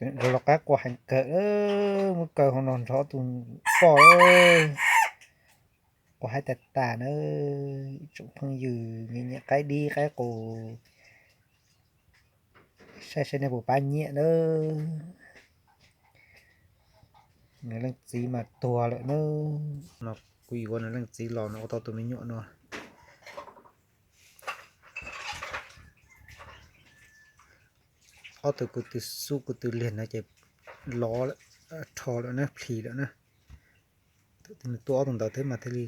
Zoo los qaib qua heev kawg, muab kaw hauv no nrog ob tug poj, qua haib tag tas na. Ib tsoom phooj ywg nyiam nyiam qaib dib qaib qus, saib saib nej puas pab nyiam na. Nws leej txiv mas tuag lawm na. No kuv yuav nws leej txiv los no ua tau tus me nyuam no. Ob tug ko tw xub ko tw liag no ces lov lawm, rho lawm na, plhis lawm na. Tus ob tug ntawd thiab mas thiaj li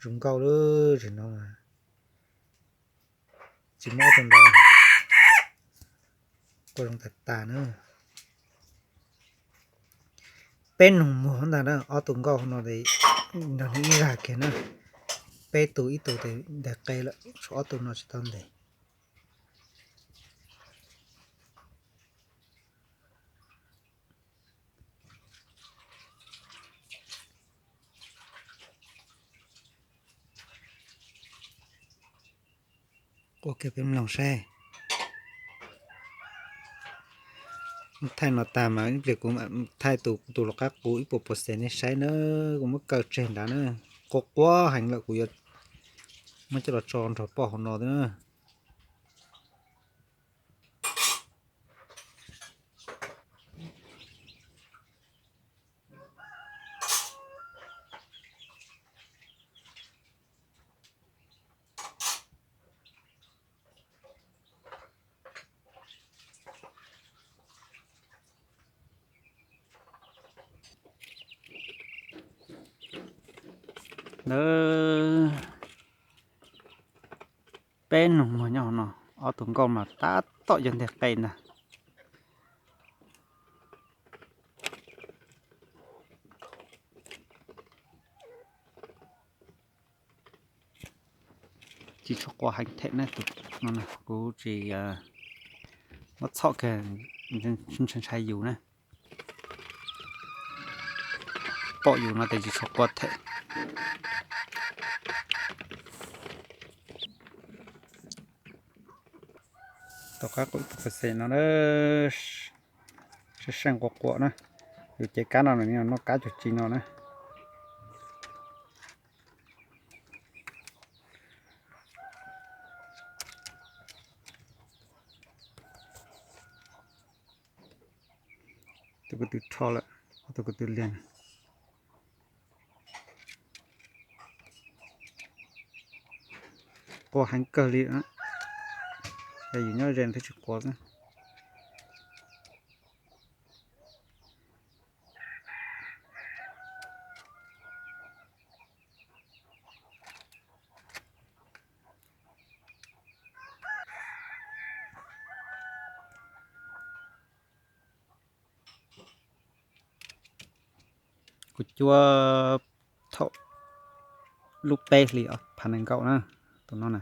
zoo nkauj lawm, tsis no tsis muab ob tug ntawd qua zoo tag tas na. Peb nug muag ntag na, ob tug nkauj no nrog nws ib zag kiag na. Peb tug ib tug tes ntes qe lawm, tshuav ob tug no tsis tau ntes. Ua kiag peb mloog saib. Thaij no tag mas ib pliag kuv thaij tus tus los qab qus ib puas percent nej saib na. Kuv muab kaw tseg nrad na, qua qua heev lawm, kuv yuav muab coj los tso nrog poj hauv no na. Peb nug muag nyob hauv no, ob tug nkauj mas tab tom yog nteg qe ntag. Tsis tshua qua heev them na, tus no kuv tsis muab txhom kiag, ntshai ntshai yus na. Pom yus no ces tsis tshua qua them. Tom qab qus ib puas percent no, seej seej qua qua na. Yus cev kab no nws noj kab cuag tsi no na. Tus ko tw rho lawm, tus ko tw liag. Qua heev kawg li, yog yus nyob ze thiaj tsis qua xwb. Kuv cuab thaum lub peb hlis ob phav nees nkaum na, tus no na.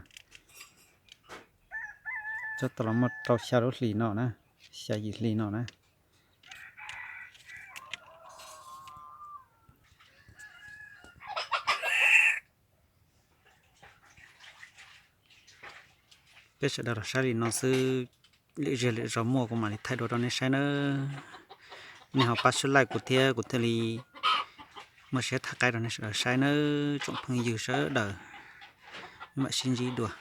Cuab tau los muaj rau xya lub hlis no na, xya yim hlis no na. Peb sawv daws los saib li no xwb, lwm zaug lwm zaus muaj kuv mam li thaij dua rau nej saib nawb. Nej ho pab subscribe kuv thiab kuv thiaj li muaj siab thaij qaib rau nej sawv daws saib nawb tsoom phooj ywg sawv daws. Mam sib ntsib dua.